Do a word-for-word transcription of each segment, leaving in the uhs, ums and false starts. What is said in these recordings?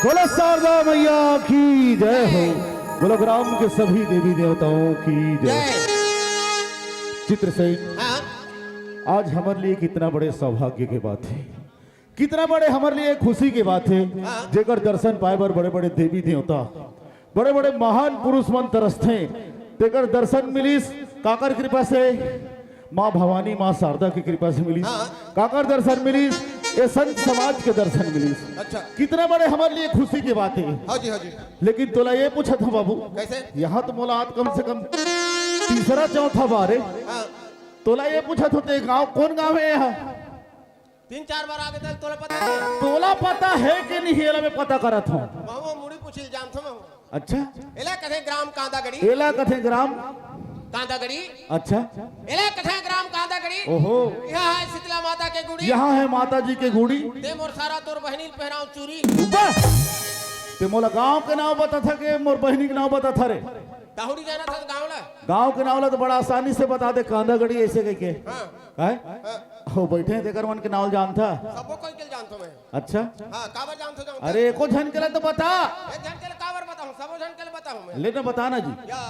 बोलो शारदा मैया की जय हो। बोलो ग्राम के सभी देवी देवताओं की जय। जय। चित्रसेन, हाँ। आज हमर लिए कितना बड़े सौभाग्य के बात हे, कितना बड़े हमर लिए खुशी के बात हे, हाँ। जेकर दर्शन पाए बर बड़े-बड़े देवी देवता, बड़े-बड़े महान पुरुष मन तरसथे, तेकर दर्शन मिलिस काकर कृपा से? माँ भवानी, माँ शारदा के कृपा से मिलिस। हाँ। काकर दर्शन मिलिस? ये संत समाज के दर्शन मिलिस। अच्छा। कितना बड़े हमर लिए खुशी के बात हे। हाँ जी, हाँ जी। लेकिन तोला ये पूछत हँव बाबू, कैसे? यहाँ तो मोला आज कम से कम तीसरा चौथा बार हे। हाँ। तोला ये पूछत हँव, ते गाँव कौन गाँव हे यहाँ? तीन चार बार आगे तक तोला पता नहीं हे? तोला पता हे कि नहीं, एला मैं पता करत हँव। महूँ मुड़ी पूछिल जानथों महूँ। अच्छा। एला कथे ग्राम कांदागड़ी। एला कथे ग्राम? कांदागड़ी। अच्छा। एला कथे ग्राम कांदागड़ी। ओहो। यहाँ हे शीतला माता के गुड़ी। यहाँ हे माता जी के गुड़ी। ते मोर सारा तोर बहिनी ल पहनाव चूरी। बस। ते मोला गाँव के नाव बताथा के मोर बहिनी के नाव बताथा रे? तहूँ नी जानथस गाँव ला? गाँव के नाव ला तो बड़ा आसानी से बता दे, कांदागड़ी ऐसे कहिके। हाँ। काय? हाँ। हो बैठे हे, तेकर मन के नाव जानथा? सबो कोई के जानथों मैं। अच्छा। हाँ, काबर जानथों, जानथों? अरे, एको झन के ला तो बता। एक झन के ला काबर बताहूँ, सबो झन के ला बताहूँ मैं। ले ना, बता ना जी। या,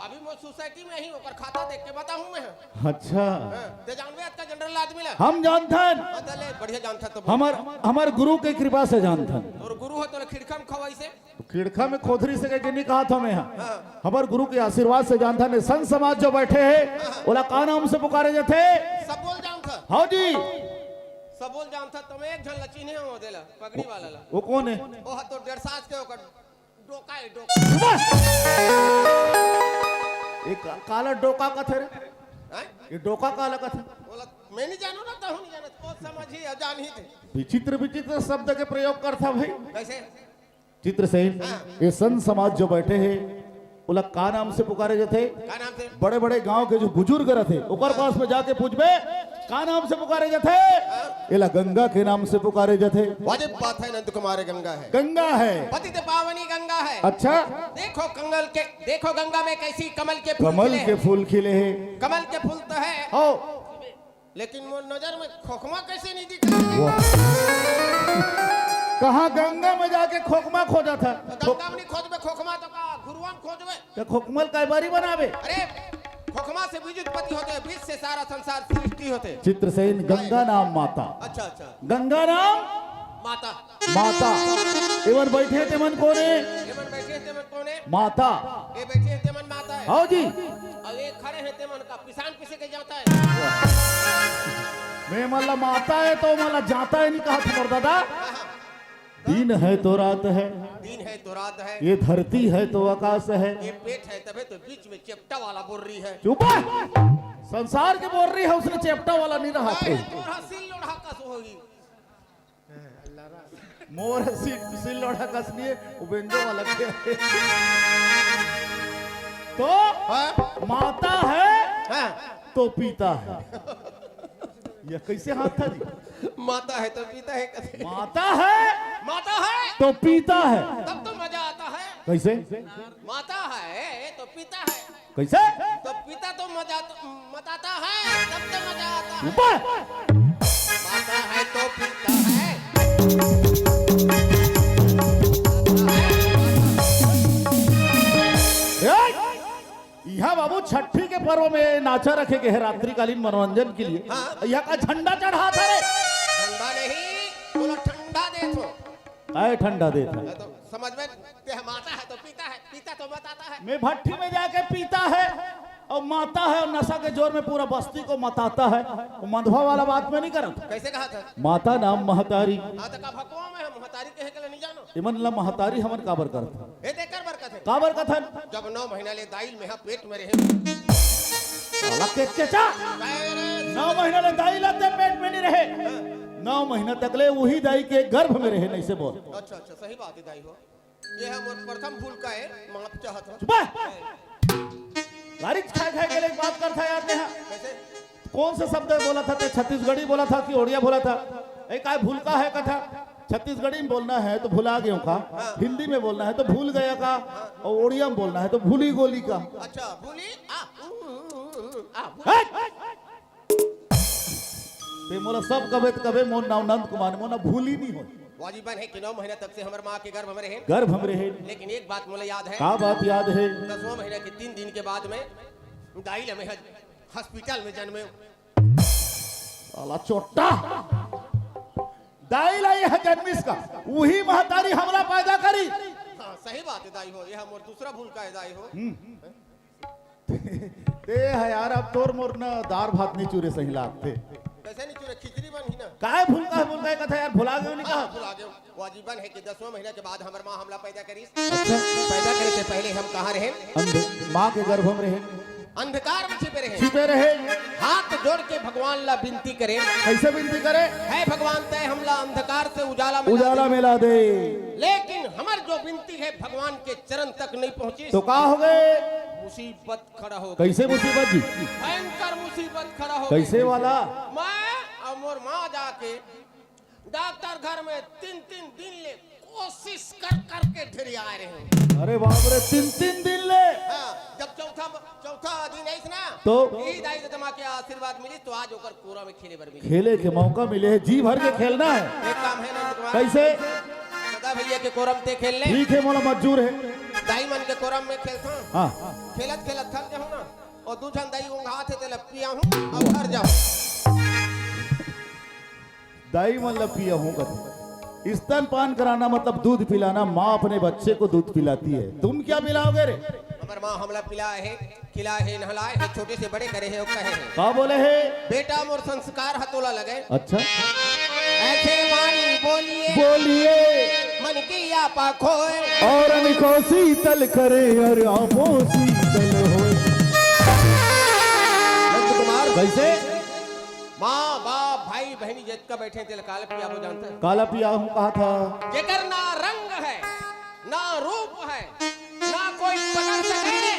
अभी मोर सोसाइटी में ही ओकर खाता देख के बताहूँ मैं। अच्छा। हाँ, ते जानबे अतका जनरल आदमी ला? हम जानथन। हाँ, त ले, बढ़िया जानथस तो बोल। हमर, हमर गुरु के कृपा से जानथन। तोर गुरु हो तोला खिड़खा में खवाइसे? खिड़खा में खोदरी से कहिके नहीं कहत हँव मैं ह। हाँ। हमर गुरु के आशीर्वाद से जानथन। संत समाज जो बैठे हे, हाँ, हाँ। ओला का नाम से पुकारे जाथे? सबो ल जानथस। हाँ जी। सबो ल जानथस, त मैं एक झन ला चिन्हे हँव, ओदे ला, पगड़ी वाला ला। वो कौन हे? वो ह तो डेढ़ सास के ओकर डोका हे, डोका। बस। ये का-, काला डोका कथे रे? हैं? ये डोका काला कथे? बोला, मैं नहीं जानों ना, तहूँ नहीं जानत, वो समझ ही, जान ही थे। विचित्र विचित्र शब्द के प्रयोग करथा भाई। कैसे? चित्रसेन, हाँ। ये संत समाज जो बैठे हे, ओला का नाम से पुकारे जाथे? का नाम से? बड़े-बड़े गांव के जो बुजुर्ग रथे, ओकर हाँ। पास में जाके पूछबे, का नाम से पुकारे जाथे? हाँ। एला गंगा के नाम से पुकारे जाथे। वाजिब बात हे, नंद कुमार गंगा हे। गंगा हे। पतित पावनी गंगा हे। अच्छा। देखो कंगल के, देखो गंगा में कैसी कमल के फूल कमल खिले के हैं। फूल खिले हे। कमल के फूल तो हे। हो। लेकिन मोर नजर में खोखमा कैसे नहीं दिख रहा? वाह। कहाँ गंगा में जाके खोखमा खोजत हे? तो गंगा में नहीं खोजबे, खोखमा तो का घुरुआ में खोजबे? तो खोखमा ल काय बारी बनाबे? अरे, खोखमा से बीज उत्पत्ति होथे, बीज से सारा संसार सृष्टि होथे। चित्रसेन, गंगा नाम माता। अच्छा, अच्छा। गंगा नाम माता। माता। एमन बैठे हे तेमन कोन हे? एमन बैठे हे तेमन कोन हे? माता। ये बैठे हे तेमन माता हे। हाँ जी। अउ ये खड़े हे तेमन का पिसान पीसे के जाँता हे। मैं मतलब माता हे तो मतलब जाँता हे नहीं कहा था मोर दादा। हाँ, हाँ। दिन है तो रात है, दिन है तो रात है, ये धरती है तो आकाश है। ये पेट है तबे तो बीच में चेपटा वाला बोर्री है। चुप है। संसार के बोर्री है, उसने चेपटा वाला नहीं रहा थे। तोर सिल लोढ़ा कस होही। मोर सिल, सिल लोढ़ा कस नहीं है, वो बेंजो वाला के। तो हाँ? माता है हाँ। तो पिता है। यह कैसे हाथ था जी? माता है तो पिता है, कैसे? माता है माता है। तो पिता है। तब तो मजा आता है। कैसे? माता है तो पिता है। कैसे? तो पिता तो मजा तो, मताता है, तब तो मजा आता है। ऊपर। माता है तो पिता है। ए! यहाँ बाबू छठी के पर्व में नाचा रखे गए हैं रात्रिकालीन मनोरंजन के लिए। हाँ। यहाँ का झंडा चढ़ा था रे। झंडा नहीं, बोलो ठंडा दे तो। काय ठंडा दे था? मैं तो समझ में, ते माता है तो पिता है, पिता तो मताता है। मैं भट्टी में जाके पीता है और माता है और नशा के जोर में पूरा बस्ती को मताता है। वो मंदवा वाला बात मैं नहीं करत। कैसे कहा था? माता नाम महतारी। हाँ, तो का भगवान में हम महतारी कहे के लिए नहीं जानो? इमन ला महतारी हमन काबर करत? ए, ते कर बर कथे। काबर कथन? जब नौ महीना ले दाई ल मेहा पेट में रहे। साला के चचा। काय रे? नौ महीना ले दाई ला ते पेट में नहीं रहे। हाँ। नौ महीना तक ले वही दाई के गर्भ में रहे, नहीं से बोल। अच्छा, अच्छा, सही बात है दाई हो। ये है मोर प्रथम भूल का है, माफ चाहत हो। चुप है। गारी खाए खाए के लिए बात करता है यार, नेहा। कैसे? कौन सा शब्द बोला था ते? छत्तीसगढ़ी बोला था कि ओड़िया बोला था? ए, काय भूल का है कथा? छत्तीसगढ़ी में बोलना है तो भुला गया का, हाँ। हिंदी में बोलना है तो भूल गया का, हाँ। और ओड़िया में बोलना है तो भूली गोली का। अच्छा, भूली? आ, उ, उ, उ, उ, आ, भूली। हट! ते मोला सब कबे त कबे, मोर नाव नंद कुमार, मोर ना भूली नहीं हो। वाजिबन है कि नौ महीना तक से हमर माँ के गर्भ में रहे। गर्भ में रहे। लेकिन एक बात मोला याद है। का बात याद है? दसवां महीना के तीन दिन के बाद में दाई ल मैं हॉस्पिटल में जन्मे। साला चोट्टा। दाई ला यह जन्मिस का, वही महतारी हमला पैदा करी। हाँ, सही बात है दाई हो, यह मोर दूसरा भूल का है दाई हो। हम्म। ते है यार, अब तोर मोर न दार भात नहीं चूरे सही लागते। कैसे नहीं चूरे? खिचड़ी बन ही ना। काय भूल का, भूल का कथा यार, भुला गयो नहीं हाँ, कहा? भुला गयो। वाजिबन है कि दसवां महीना के बाद हमर माँ हमला पैदा करिस। अच्छा। पैदा करे से पहले हम कहाँ रहे? अंध-, माँ के गर्भ में रहे। अंधकार में छिपे रहे। छिपे रहे। हाथ जोड़ के भगवान ला विनती करे। कैसे विनती करे? हे भगवान, तय हमला अंधकार से उजाला में ला उजाला दे। में ला दे। लेकिन हमर जो विनती है भगवान के चरण तक नहीं पहुँची। तो का हो गए? मुसीबत खड़ा हो गई। कैसे मुसीबत जी? भयंकर मुसीबत खड़ा हो गई। कैसे वाला? मैं और मोर माँ जाके डॉक्टर घर में तीन तीन दिन ले कोशिश कर करके ढेरिया रहे हैं। अरे बाप रे, तीन तीन दिन ले? हाँ, जब चौथा, चौथा दिन आइस ना, तो? ई दाई ददा माँ के आशीर्वाद मिली, तो आज ओकर कोरा में खेले बर मिली। खेले के मौका मिले है, जी भर के खेलना है। एक काम है नंद कुमार। कैसे? ददा भैया के कोरम ते खेल ले। ठीक है, मोला मंजूर है। दाई मन के कोरम में खेलता हूँ। हाँ। खेलत खेलत थक जाऊँ ना, और दू झन दाई ऊँघात है, तेला पिया हूँ और घर जाऊँ। दाई मन ला पिया हूँ कथे। स्तनपान कराना मतलब दूध पिलाना। माँ अपने बच्चे को दूध पिलाती है। तुम क्या पिलाओगे रे? हमर माँ हमला पिलाए हे, खिलाए हे, नहलाए हे, छोटे से बड़े करे हे, वो कहे हे। का बोले हे? बेटा मोर संस्कार ह तोला लगे। अच्छा। ऐसे वाणी बोलिए। बोलिए। मन की आपा खोए। औरन को शीतल करे और आंखों शीतल होए। नंद कुमार। कैसे? माँ, बाप, भाई, बहिनी जतका बैठे तेला काला पियाबो जानता है? काला पिया हूँ कहा था। जेकर ना रंग है, ना रूप है, ना कोई पकड़ सके,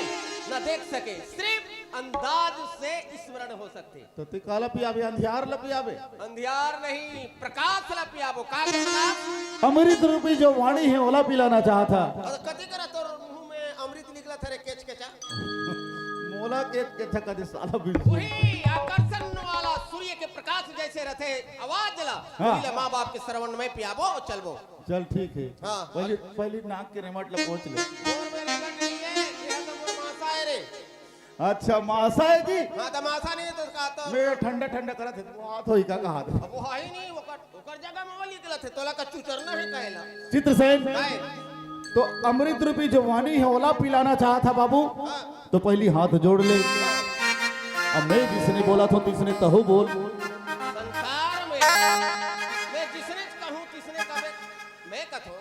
ना देख सके, सिर्फ अंदाज से स्मरण हो सकते। तो ते काला पियाबे, अंधियार ला पियाबे? अंधियार नहीं, प्रकाश ला पियाबो। का के प्रकाश? अमृत रूपी जो वाणी है, ओला पिलाना चाहता। और कथी करा तोर मुंह में अमृत निकला था रे, केच केचा? मोला केच केचा कदे साला बिल्कुल। वही आकर्षण वाला सूर्य के प्रकाश जैसे रहते आवाज ला, हाँ। वही ला माँ बाप के श्रवण में पियाबो, चलबो। चल ठीक है। हाँ। पहले, पहले नाक के रेमट ला पोंछ ले। और मेरा गट नहीं है, ये तो मोर मासा है रे। अच्छा, मासा है जी? हाँ, तो मासा नहीं है तो का तो मैं ठंडा ठंडा करत है, वो हाथ होई का कहा था? अब वो है ही नहीं, वो कर ओकर जगह में वो निकलत है, तोला का चुचरना है काहेला? चित्रसेन, काय? तो अमृत रूपी जो वाणी है, ओला पिलाना चाहत हा बाबू, हाँ। तो पहली हाथ जोड़ ले। अब मैं जिसने बोला था, तिसने तहु बोल। संसार में मैं जिसने कहूँ, तिसने कहे, मैं कथो,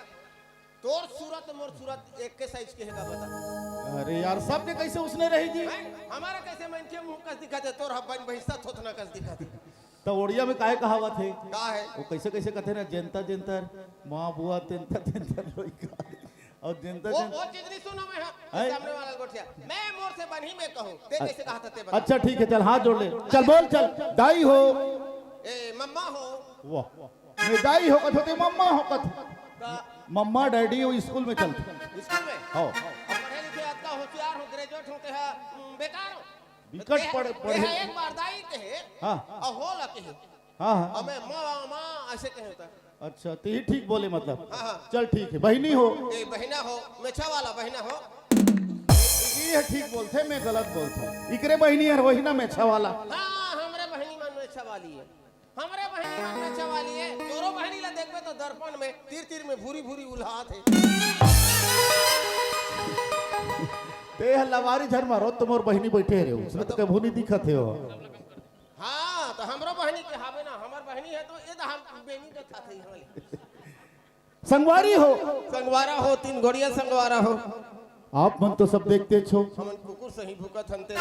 तोर सूरत मोर सूरत एक के साइज के हे का बता? अरे यार, सबके कैसे उसने रही जी? हैं? हमारा कैसे मनखे मुंह कस दिखत हे, तोर हब्बन भैंसा थोथना कस दिखत हे। त ओड़िया में काहे कहावत हे? का हे? वो कैसे कैसे कथे ना, जेंता जेंतर, माँ बुआ तेंता तेंतर लोई का। और जेंता वो, जेंतर वो चीज नहीं सुनो मैं, हाँ, हैं? सामने वाला गोठिया। मैं मोर से बनही में कहूँ, ते अ-, कैसे कहा था, ते बता। अच्छा ठीक है, चल हाथ जोड़ ले, चल बोल, चल। दाई हो। ए, मम्मा हो। वाह। मैं दाई हो कथो, ते मम्मा हो कथो। का? मम्मा डैडी वो स्कूल में चलते। स्कूल में? हाँ। अब पढ़े लिखे अतका होशियार हो, ग्रेजुएट हो, ते हा, उम, बेकार हो। बिकट ते हा, पढ़-, ते पढ़े। हा एक बार दाई कहे, हाँ। और हो ला कहे। हाँ, हाँ। अबे माँ, माँ, ऐसे कहे होता। अच्छा, ते ही ठीक बोले मतलब। हाँ, हाँ। चल ठीक है, बहिनी हो। ए, बहिना हो, मेछा वाला बहिना हो। ये ठीक बोलथे, मैं गलत बोलथों। इकरे बहिनी हर वही ना मेछा वाला। हाँ, हमरे बहिनी मन मेछा वाली है। हमरे बहिनी मन मेछा वाली है। तोरो बहिनी ला देखबे तो दर्पण में तीर तीर में भूरी भूरी उल्हात है। ते ह लवारी झन मारो, तो मोर बहिनी बैठे रहे, उसमें तो कभू नहीं दिखत हे हो। हाँ, तो हमरो बहिनी के हावे ना, हमर बहिनी है तो ये तो हम बेनी के था थई हमारे। संगवारी हो। संगवारा हो, तीन गोड़िया संगवारा हो। आप मन तो सब देखते छो। हमन कुकुर सही भूकत हन तेला।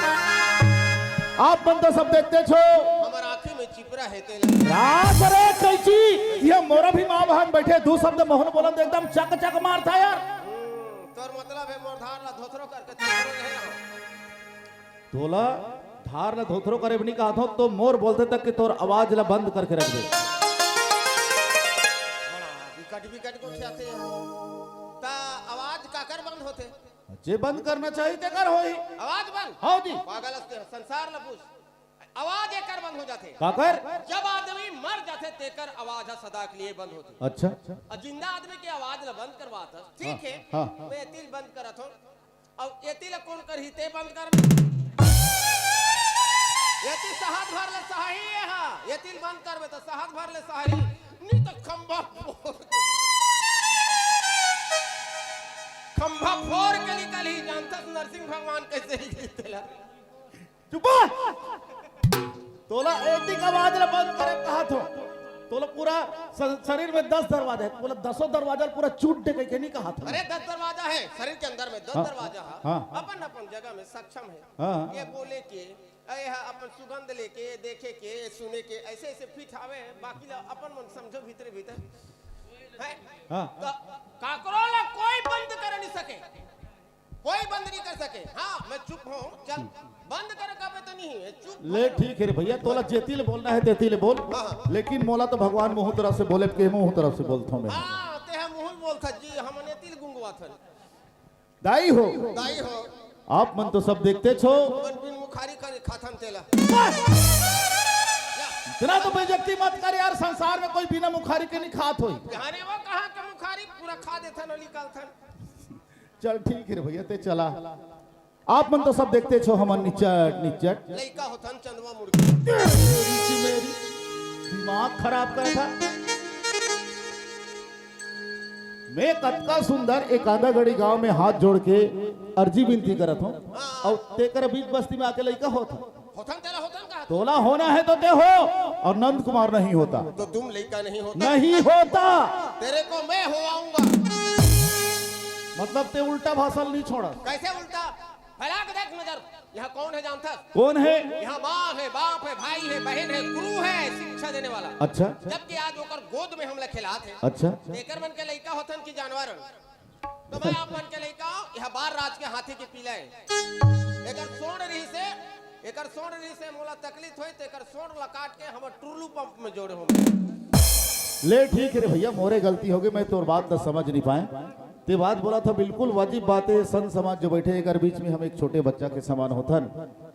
आप मन तो सब देखते छो। हमर आँखी में चिपरा है तेला। रास रे कैची, ये मोरा भी माँ बहन बैठे, दू शब्द मोहन बोलन त एकदम चक चक मारथा यार। हम्म, तोर मतलब है मोर धार ला धोथरो करके थोथरो रहे हो। तोला धार ला धोथरो करे बर नी कहत हों, तो मोर बोलथे तक के तोर आवाज ला बंद करके रख दे। बड़ा बिकट बिकट गोठियाथे। त आवाज काकर बंद होथे? जे बंद करना चाही तेकर होही। आवाज बंद? हाँ जी। पागल हस ते, संसार ला पूछ। आवाज एकर बंद हो जाथे। काकर? जब आदमी मर जाथे तेकर आवाज ह सदा के लिए बंद होथे। अच्छा। और जिंदा आदमी के आवाज ला बंद करवात हस, ठीक हाँ, है, हाँ। मैं एती ल बंद करत हों। अब एती ला कौन करही, ते बंद कर। एती सहत भर ले सहाही ये हा, एती ल बंद करबे तो सहत भर ले सहाही, नी तो खंभा फोर, खंभा फोर के निकलही। जानथस नरसिंह भगवान कैसे ही तेला। चुप! तोला एतिक आवाज ला बंद करे कहत हों। तोला पूरा स-, शरीर में दस दरवाजा है, तोला दसों दरवाजा पूरा चूट दे कहिके नहीं कहत हों। अरे, दस दरवाजा है शरीर के अंदर में, दस हाँ, दरवाजा है। हाँ। अपन अपन जगह में सक्षम है। हाँ। ये बोले के, ये अपन सुगंध लेके, देखे के, सुने के, ऐसे ऐसे फिट आवे, बाकी ला अपन मन समझो भीतरे भीतर। है? हाँ। तो काकरो ला कोई बंद कर नहीं सके। कोई बंद नहीं कर सके। हाँ, मैं चुप हूँ, चल, बंद कर कबे तो नहीं है, चुप ले, हूँ। ठीक है रे भैया, तोला जेती ले बोलना है, तेती ले बोल। हाँ, हाँ। लेकिन मोला तो भगवान मुँह तरफ से बोले, के मुँह तरफ से बोलता हूँ मैं। हाँ, ते हा मुँह बोलता जी, हम ने तिल गुंगवा थन। दाई हो। दाई हो। आप मन तो सब देखते छो। मन बिन मुखारी कर खाथन तेला। बस! इतना तो बेइज्जती मत कर यार, संसार में कोई बिना मुखारी के नहीं खात होई। जाने वो कहाँ के मुखारी पूरा खा देथन और निकालथन। चल ठीक है रे भैया, ते चला। आप मन तो सब देखते छो, हमन निचट निचट। लइका होथन चंदवा मुर्गी। तेरी की मेरी, दिमाग खराब करथा। मैं कतका सुंदर एक आंधागढ़ी गांव में हाथ जोड़ के अर्जी विनती करत हों, हाँ। और तेकर बीच बस्ती में आके लइका होत हों। होथन तेला होथन का? तोला होना है तो ते हो, और नंद कुमार नहीं होता। तो तुम लइका नहीं होता? नहीं होता। तेरे को मैं हो आऊंगा। मतलब ते उल्टा भाषण नहीं छोड़ा। कैसे उल्टा? फैला के देख नजर। यहाँ कौन है जानथस? कौन है? यहाँ माँ है, बाप है, भाई है, बहन है, गुरु है, शिक्षा देने वाला। अच्छा। जबकि आज ओकर गोद में हमला खिलात है। अच्छा। तेकर मन के लइका होथन कि जानवर? तो मैं आप मन के लइका, यहाँ बार राज के हाथी के पीला है। एकर सोंड रही से, एकर सोंड रही से मोला तकलीफ होई, तेकर सोंड ला काट के हम टुरलू पंप में जोड़े हों। ले ठीक है रे भैया, मोरे गलती होगे, मैं तोर बात ला समझ नहीं पाए। ते बात बोला था बिल्कुल वाजिब बात है, संत समाज जो बैठे एकर बीच में हम एक छोटे बच्चा के समान होथन,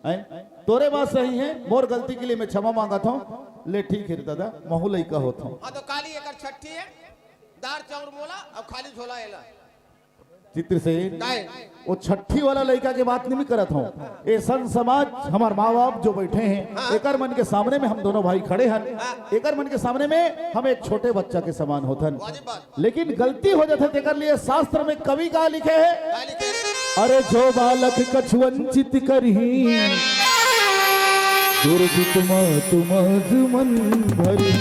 हैं? तोरे बात सही है, मोर गलती के लिए मैं क्षमा मांगत हों। ले ठीक है रे दादा, महू लइका होत हों। हाँ तो काली एकर छट्ठी है, दार चाउर मोला और खाली झोला एला। चित्रसेन, काय? वो छट्ठी वाला लइका के बात नहीं करत हों। ए संत समाज, हमार माँ बाप जो बैठे हैं, हाँ। एकर मन के सामने में हम दोनों भाई खड़े हन। हाँ। एकर मन के सामने में हम एक छोटे बच्चा के समान होथन। वाजिब बात। लेकिन गलती हो जाथे, तेकर लिए शास्त्र में कवि का लिखे है? का लिखे? अरे जो बालक कछु वंचित करही, दुर्गति मत मज मन भरी।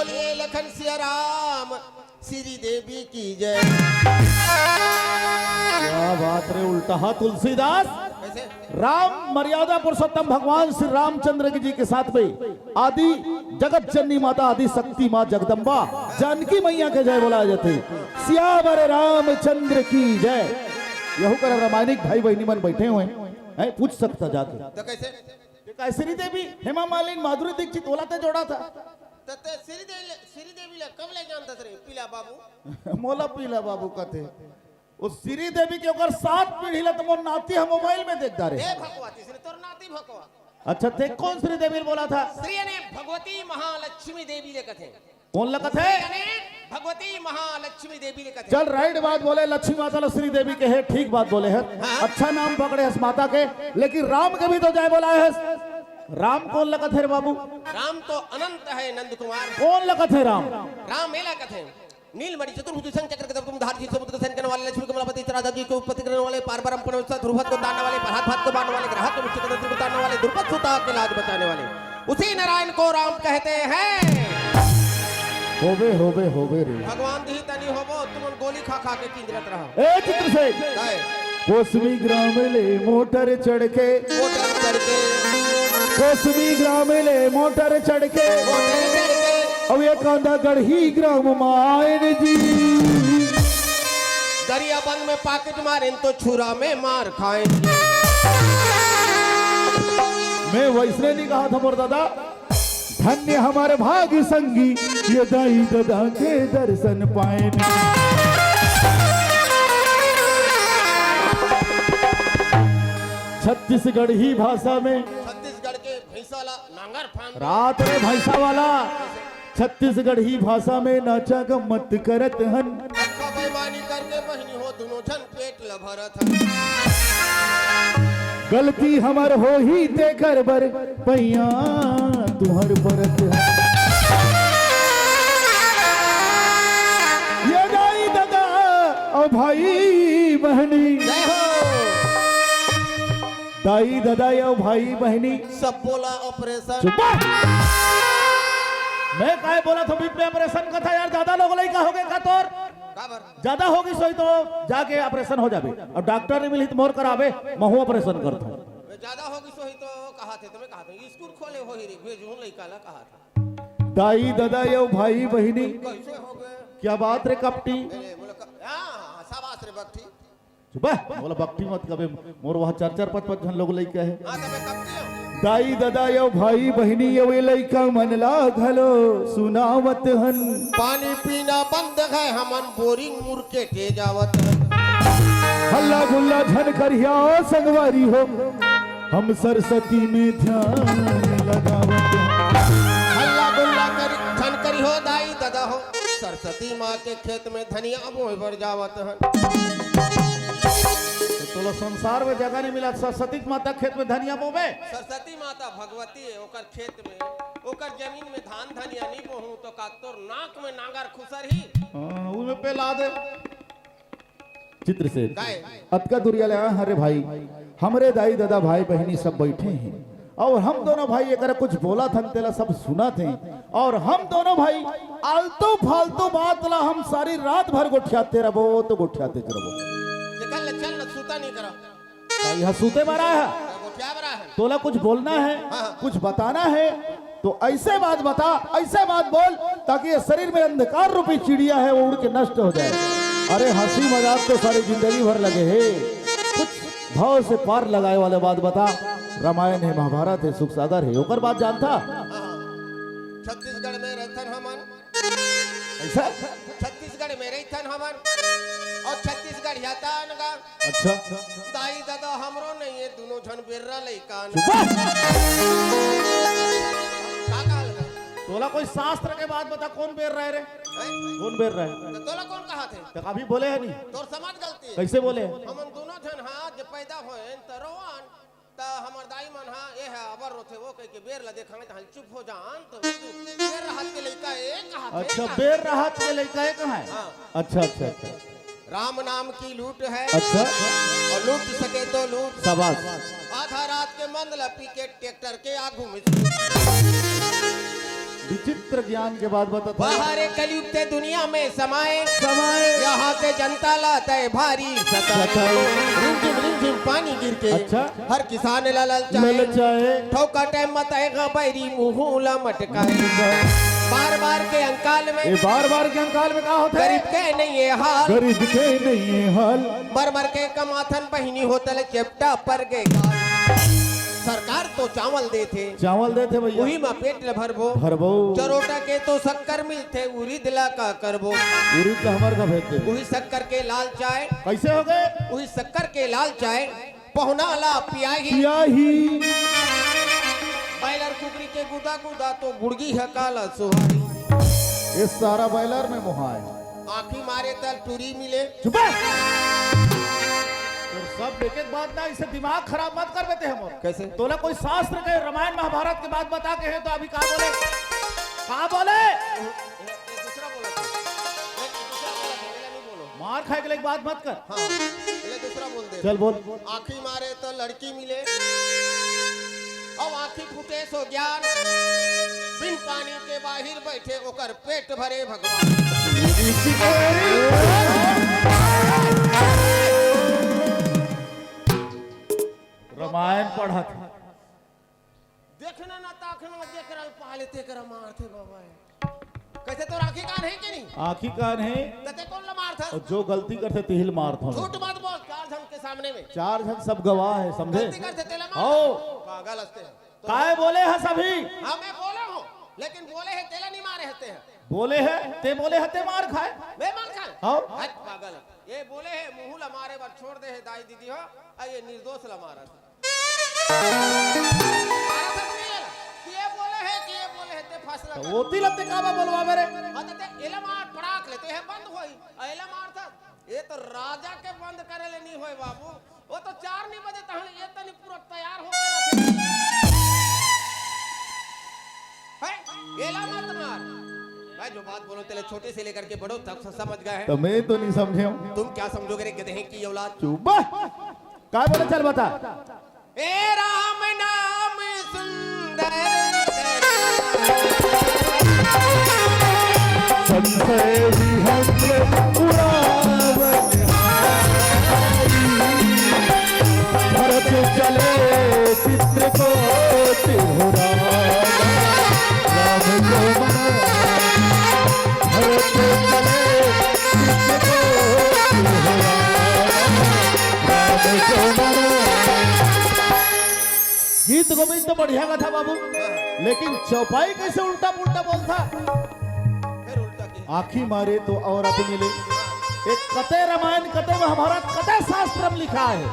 ए लखन सिया राम, श्री देवी की जय। क्या बात रे, उल्टा हा तुलसीदास। कैसे? राम मर्यादा पुरुषोत्तम भगवान श्री रामचंद्र जी के साथ में आदि जगत जननी माता आदि शक्ति माँ जगदम्बा जानकी मैया के जय बोलाए जाथे। सियावर रामचंद्र की जय। यहू कर रामायणिक भाई बहिनी मन बैठे हुए हैं, पूछ सकता जाके। तो कैसे? ते काय श्रीदेवी, हेमा मालिनी, माधुरी दीक्षित ओला ते जोड़ा था। त ते श्रीदेवी, श्रीदेवी ला कब ले जानता रे पीला बाबू? मोला पीला बाबू कथे। वो श्रीदेवी के ओकर सात पीढ़ी ला त मोर नाती ह मोबाइल में देख डारे। ए भगवती, इसने तोर नाती भगवा। अच्छा, ते कौन श्रीदेवी बोला था? श्री अने भगवती महालक्ष्मी देवी ले कथे। कौन ला कथे? अने भगवती महालक्ष्मी देवी ले कथे। चल, राइट बात बोले, लक्ष्मी माता ला श्रीदेवी के है, ठीक बात बोले है। हाँ। अच्छा नाम पकड़े हस माता के, लेकिन राम के भी तो जय बोलाए हस। राम कौन ला कथे रे बाबू? राम तो अनंत है नंद कुमार। कौन ला कथे राम? राम एला कथे। नीलमणि चतुर्भुज शंख चक्र गदा पद्म धारी, शीर्ष मुद्रिका शंख वाले, लक्ष्मी कमलापति राधा जी को उत्पत्ति करने वाले, पार ब्रह्म पुनरुत्थान, ध्रुव को तारने वाले, प्रहलाद भात को बांधने वाले, ग्रह को विष्णु को तारने वाले, दुर्पद सुता के लाज बचाने वाले, उसी नारायण को राम कहते हैं। होबे, होबे, होबे रे। भगवान दी तनी होबो, तुमन गोली खा खा के किंजरत रहो। ए चित्रसेन। काय? कोसमी ग्राम ले मोटर चढ़ के, मोटर चढ़ के। कोसमी ग्राम ले मोटर चढ़ के, मोटर चढ़ के। अब ये कांदा गढ़ी ग्राम मायन जी। दरिया बंद में पाकिट मारेन तो छुरा में मार खाएन। मैं वैसने नहीं कहा था मोर दादा। धन्य हमर भाग संगी, ये दाई ददा के दर्शन पाएन। छत्तीसगढ़ी भाषा में छत्तीसगढ़ के भैंसा ला नांगर फांद। रात रे भैंसा वाला। छत्तीसगढ़ी भाषा में नाचा गम्मत करत हन। अक्का बेईमानी करके बहिनी हो दुनों झन पेट ल भरत हन। गलती हमर होही तेकर बर पैया तुहर परत हन। ये दाई ददा अउ भाई बहिनी। जय हो। दाई ददा अउ भाई बहिनी। सब बोला ऑपरेशन। चुप। मैं काय बोला था बीच में ऑपरेशन का था यार, ज्यादा लोग लइका हो गए का तोर? काबर? ज्यादा होगी सोई तो जाके ऑपरेशन हो जाबे। अब डॉक्टर नहीं मिली तो मोर कराबे, महू ऑपरेशन करता हूँ। बे, ज्यादा होगी सोई तो कहा थे, तुम्हें कहा था, स्कूल खोले हो ही रे, भेजूं लइका ला कहा था। दाई, ददा, यो भाई, बहिनी। कैसे हो गए? क्या बात रे कपटी? अरे, बोले क-, हाँ, हाँ, शाबाश रे बकटी। चुप है, बोला बकटी मत कबे, मोर वहाँ चार चार पाँच पाँच झन लोग लइका है। हाँ, तबे कपटी हो। दाई, ददा, यो भाई, बहिनी, यो ये लइका मन ला घलो सुनावत हन। पानी पीना बंद है, हमन बोरिंग मुड़ के टे जावत हन। हल्ला गुल्ला झन करिहा संगवारी हो, हम सरस्वती में ध्यान लगावत हन। हल्ला गुल्ला करी, झन करिहो दाई ददा हो, सरस्वती माँ के खेत में धनिया बोए बर जावत हन। तो तोला संसार में जगह नहीं मिला, सरस्वती माता खेत में धनिया बोबे? सरस्वती माता भगवती है, ओकर खेत में, ओकर जमीन में धान धनिया नहीं बोहूं तो का तोर नाक में नांगर खुसर ही? हाँ, उमे पे ला दे। चित्रसेन, काय? अतका दुरिया ले आए हरे भाई, हमरे दाई ददा भाई बहिनी सब बैठे हैं और हम दोनों भाई एकरा कुछ बोला थन तेला सब सुना थे और हम दोनों भाई आलतू फालतू बात ला हम सारी रात भर गोठियाते रबो तो गोठियाते रबो। निकल ले, चल ना, सूता नहीं करा। तो यह सूते बर आए है। गोठिया बर आए है। तोला कुछ बोलना है, हाँ, हाँ। कुछ बताना है, तो ऐसे बात बता, ऐसे बात बोल, ताकि ये शरीर में अंधकार रूपी चिड़िया है, वो उड़ के नष्ट हो जाए। अरे, हंसी मजाक तो सारी जिंदगी भर लगे है, कुछ भाव से पार लगाए वाले बात बता। रामायण है, महाभारत है, सुख सागर है, ओकर बात जानता? हाँ, हाँ। छत्तीसगढ़ में रहथन हमन। ऐसा? छत्तीसगढ़ में रहिथन हमन और छत्तीसगढ़िया तान गा। अच्छा। दाई ददा हमरो नहीं है, दुनों झन बेर्रा लइका न। चुप। का कहल गा? तोला कोई शास्त्र के बात बता, कौन बेर्रा है रे? हैं? कौन बेर्रा है? तो तोला कौन कहा थे? तो अभी बोले है नहीं। तोर समझ गलती है। कैसे बोले? हमन दुनों झन हाँ जब पैदा होए त रोवन त हमर दाई मन ह, "ए ह अबर रोथे वो," कहिके बेर ल देखांगे त, "चुप हो जा, अंत हो तू। बेर रहत के लइका ए कहा थे।" अच्छा, बेर रहत के लइका ए कहा है? हाँ। अच्छा, अच्छा, अच्छा। राम नाम की लूट है। अच्छा। और लूट सके तो लूट। शाबाश। आधा रात के मंद ल पी के ट्रैक्टर के आगू में। विचित्र ज्ञान के बात बतात हे। बाहर कलयुग ते दुनिया में समाए। समाए। यहाँ के जनता ला तय भारी सताए। सताए। रिमझिम रिमझिम पानी गिर के। अच्छा। हर किसान ला ललचाए। ललचाए। ठोका टाइम मत आएगा बैरी मुँह ला मटकाए। बार बार के अंकाल में। ये बार बार के अंकाल में का होता है? गरीब के नहीं है हाल। गरीब के नहीं है हाल। मर मर के कमाथन बहिनी होटल चेपटा पर गे गाल। सरकार तो चावल देथे। चावल देथे भैया। उही म पेट ल भरबो। भरबो। चरोटा के तो शक्कर मिलथे, उरिद ला का करबो? उरिद ला हमर का भेज दे। उही शक्कर के लाल चाय। कैसे हो गए? उही शक्कर के लाल चाय पहुना ला पियाही। पियाही। बॉयलर कुकरी के गुदा गुदा तो गुड़गी ह काला सुहाई। ये सारा बॉयलर में मोहाय। आँखी मारे त टूरी मिले। चुप है। तोर सब एक एक बात ना, इसे दिमाग खराब मत कर देते हम। कैसे? तोला कोई शास्त्र के, रामायण महाभारत के बात बता के हे तो अभी का बोले, का बोले? ए, ए, दूसरा बोला था। ए, दूसरा बोला था, मेरा नहीं बोलो। मार खाए के लिए बात मत कर। हाँ, ये दूसरा बोल दे। चल बोल। आँखी मारे त लड़की मिले, अउ आँखी फूटे सो ज्ञान। बिन पानी के बाहिर बैठे ओकर पेट भरे भगवान। रामायण पढ़त। देखना ना ताकना, जेकरा पाले तेकरा मारथे बाबा। कैसे तोर आँखी कान हे कि नहीं? आँखी कान हे। त ते कोन ला मारथस? अउ जो गलती करथे तेहिल मारथों। झूठ मत बोल, चार झन के सामने में। चार झन सब गवाह हे, समझे? गलती करथे तेला मार। हौ। पागल हस्ते हैं। तो काय बोले हस अभी? हाँ, मैं बोला हूँ, लेकिन बोले हे तेला नहीं मारे हस्ते हैं। बोले हे, ते बोले हे, ते मार खाए। मैं मार खाए? हौ। हट पागल। ये बोले हे मुँह ला मारे बर छोड़ दे हे दाई दीदी हो, अउ ये निर्दोष ला मारत। मारा था नहीं है। के बोले हे, के बोले हे, ते फैसला तो कर। ओती लगते काबा बोलवावे रे। हाँ, तो ते एला मार पड़ाक ले, तो ये बंद होई। आ एला मार था। ये तो राजा के बंद करे ले नहीं होए बाबू। वो तो चार नहीं बजे तहन ये तनी पूरा तैयार हो गए रहते। हैं? एला मत मार। भाई, जो बात बोलो, तेले छोटे से लेकर के बड़ो तक से समझ गए हैं। तो मैं तो नहीं समझे हूँ। तुम क्या समझोगे रे गधे की औलाद? चुप। काय बोले, चल बता। ए राम नाम सुंदर संशय विहंग उड़ावन हारी। भरत चले चित्रकूट हो राम, राम को मना। भरत चले चित्रकूट हो राम, राम को मना। गीत गोविंद तो बढ़िया कथा बाबू, लेकिन चौपाई कैसे उल्टा पुल्टा बोलता? फिर उल्टा की। आँखी मारे तो औरत मिले। एक कते रामायण, कते महाभारत, कते शास्त्र में लिखा है।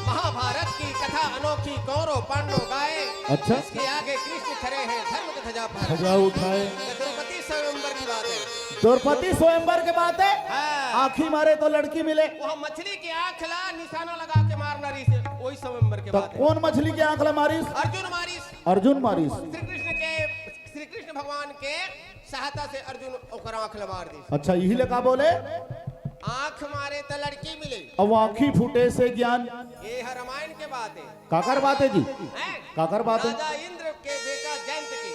महाभारत की कथा अनोखी कौरव पांडव गाए। अच्छा। इसके आगे कृष्ण खड़े हैं धर्म की ध्वजा फहराए। ध्वजा उठाए। ये द्रौपदी स्वयंवर की बात है। द्रौपदी स्वयंवर की बात है। हाँ। आँखी मारे तो लड़की मिले। वह मछली की आँख ला निशाना लगा के मारना रही से, वही स्वयंवर की तो बात है। कौन मछली की आँख ला मारिस? अर्जुन मारिस। अर्जुन मारिस। श्री कृष्ण के, श्री कृष्ण भगवान के सहायता से अर्जुन ओकर आँख ला मार दिस। अच्छा, यही ले का बोले? आँख मारे त लड़की मिले। अब आँखी फूटे से ज्ञान। ये है रामायण के बात है। काकर बात है जी? हैं? काकर बात है? राजा इंद्र के बेटा जयंत की।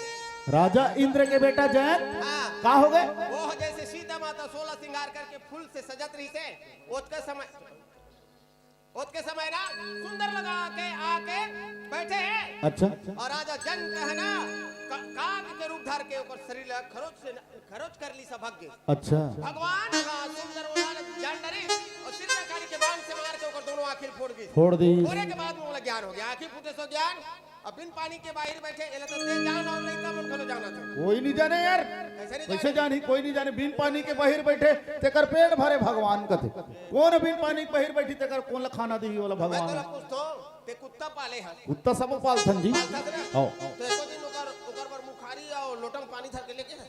राजा इंद्र के बेटा जयंत? हाँ। का हो गए? वो जैसे सीता माता सोलह श्रृंगार करके फूल से सजत रही से, ओतके समय, ओतके समय ना सुंदर लगा के आके बैठे हैं। अच्छा। और राजा जयंत है ना, का-, काग के रूप धार के ओकर शरीर ला खरोच से न-, खरोच कर ली सब भाग गए। अच्छा। भगवान का सुंदर उड़ान जान डरी और सिर में काली के बाण से मार के ओकर दोनों आँखिर फोड़ दी। फोड़ दी। फोड़े के बाद में ओला ज्ञान हो गया, आँखिर फूटे सो ज्ञान। अब बिन पानी के बाहिर बैठे, एला तो ते जान और लइका मन घलो जानत हे। कोई नहीं जाने यार। कैसे नहीं कैसे जाने? जानी? कोई नहीं जाने। बिन पानी के बाहिर बैठे, तेकर पेट भरे भगवान कथे। कौन बिन पानी के बाहिर बैठी, तेकर कौन ला खाना देही ओला मैं भगवान? तोला पूछथों, ते कुत्ता पाले हस? कुत्ता सब पालथन जी। पालथस ना? हाँ। तो एको दिन ओकर, ओकर बर मुखारी और लोटा म पानी धर के लेगे हस?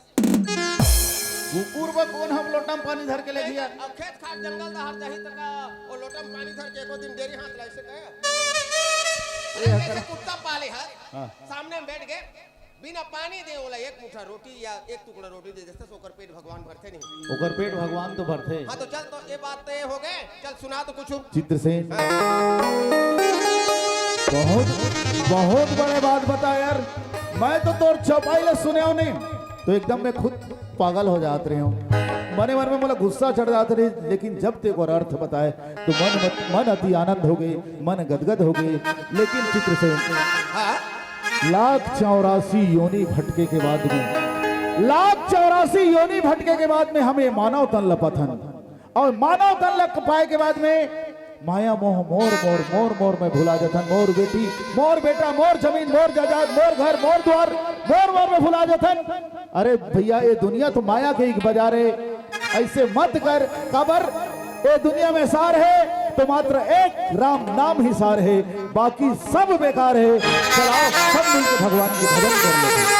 कुकुर बर कौन हम लोटा म पानी धर के लेगिया? अब खेत खार जंगल डहर जाही त का ओ लोटा म पानी धर के एको दिन डेरी हाथ ला ऐसे कहे? अरे अरे, जैसे कुत्ता पाले हस, हाँ। सामने में बैठ के बिना पानी दे ओला एक मुठा रोटी या एक टुकड़ा रोटी दे देथस, ओकर पेट भगवान भरथे नहीं? ओकर पेट भगवान तो भरथे। हाँ, तो चल, तो ये बात तो ये हो गए, चल सुना तो कुछ। चित्रसेन, हाँ। बहुत, बहुत बड़े बात बता यार। मैं तो तोर चौपाई ला सुने हूँ नहीं, तो एकदम मैं खुद पागल हो जात रहे हूँ। मने मन में मोला गुस्सा चढ़ जात रही, लेकिन जब तें ओकर अर्थ बताए, तो मन मत, मन अति आनंद हो गए, मन गदगद हो गए। लेकिन चित्रसेन, हाँ? लाख चौरासी योनि भटके के बाद में, लाख चौरासी योनि भटके के बाद में हम ये मानव तन ल पाथन, और मानव तन ल पाए के बाद में माया मोह मोर मोर मोर मोर में भुला जथन। मोर बेटी, मोर बेटा, मोर जमीन, मोर जायदाद, मोर घर, मोर द्वार, मोर मोर में भुला जथन। अरे भैया, ये दुनिया तो माया के एक बाजार है, ऐसे मत कर। काबर, ये दुनिया में सार है तो मात्र एक राम नाम ही सार है, बाकी सब बेकार है। चल आओ, सब मिलकर भगवान की भजन कर लेते हैं।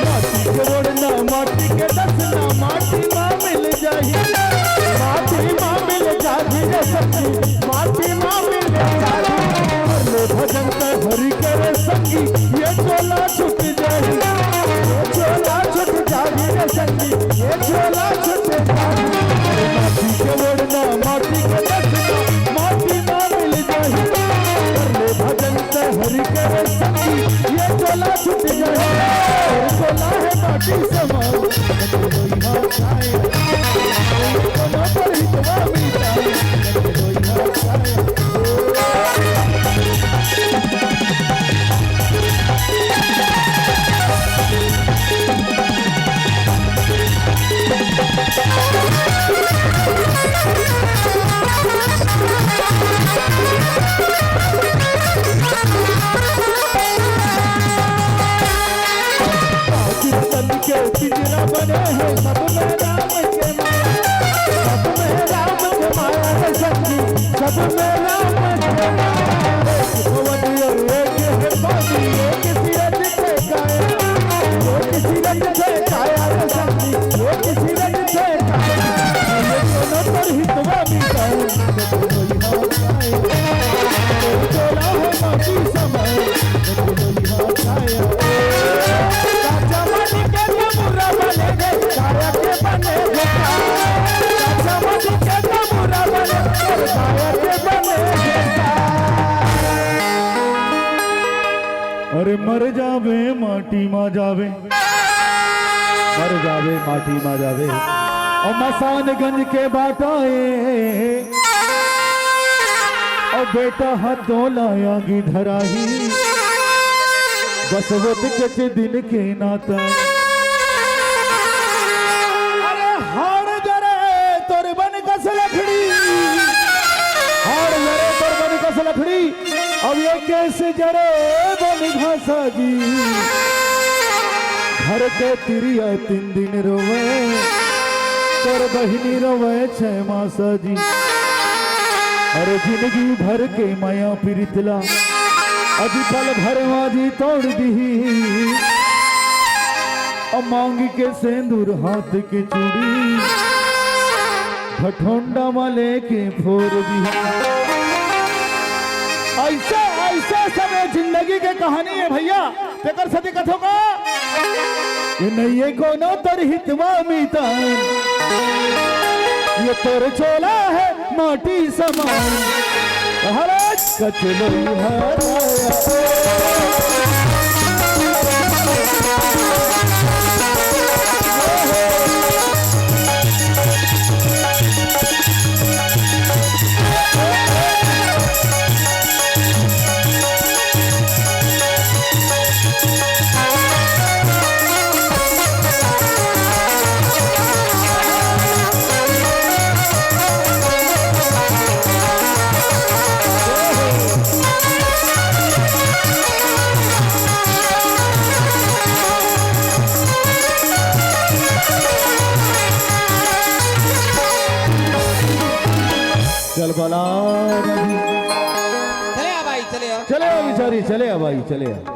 माटी के ओढ़ना, माटी के दसना, माटी मा मिल जाही, माटी मा मिल जाही रे सखी, माटी मा मिल जाही। कर ले भजन त हरि के रे संगी, ये चोला छूट जाही, ये चोला छूट जाही रे संगी, ये चोला छूट जाही। माटी के ओढ़ना, माटी के दसना, माटी मा मिल जाही। कर ले भजन त हरि के रे संगी, ये चोला छूट जाही। ये चोला है माटी समान, ये चोला पर हितवा मिलता है। पाँच रतन के पिंजरा बने हैं, सब में राम के माया, सब में राम के माया रे संगी, सब में राम के माया। एक भवन और एक है पानी, एक सिरज थे काया, एक सिरज थे काया रे संगी, एक सिरज थे काया। ये दोनों पर हितवा मिटाऊं, तो कोई ना पाए। चोला है माटी समान, तो कोई ना पाए। अरे मर जावे माटी मा जावे, मर जावे माटी मा जावे। और मसानगंज के बाटा ए, और बेटा हाथों लाया गी धराही, बसवत के दिन के नाता। अरे हाड़ जरे तोर बन कस लकड़ी, हाड़ जरे तोर बन कस लकड़ी। अब ये कैसे जरे बन घासा जी, घर के तिरिया तीन दिन रोवे, तोर बहिनी रोवे छह मासा जी। अरे जिंदगी भर के माया प्रीत ला अभी पल भर मा जी तोड़ दी। अब मांग के सेंदूर हाथ के चूड़ी, भठोंडा मा लेके फोर दी। ऐसे, ऐसे सब ये जिंदगी के कहानी है भैया। तेकर सेती कथों का, ये नहीं है कोनो तोर हितवा मितान, ये तोर चोला है माटी समान। महाराज कचलो हराया। चल बला रवि। चले आ भाई, चले आ। चले आ बिचारी, चले आ भाई, चले आ।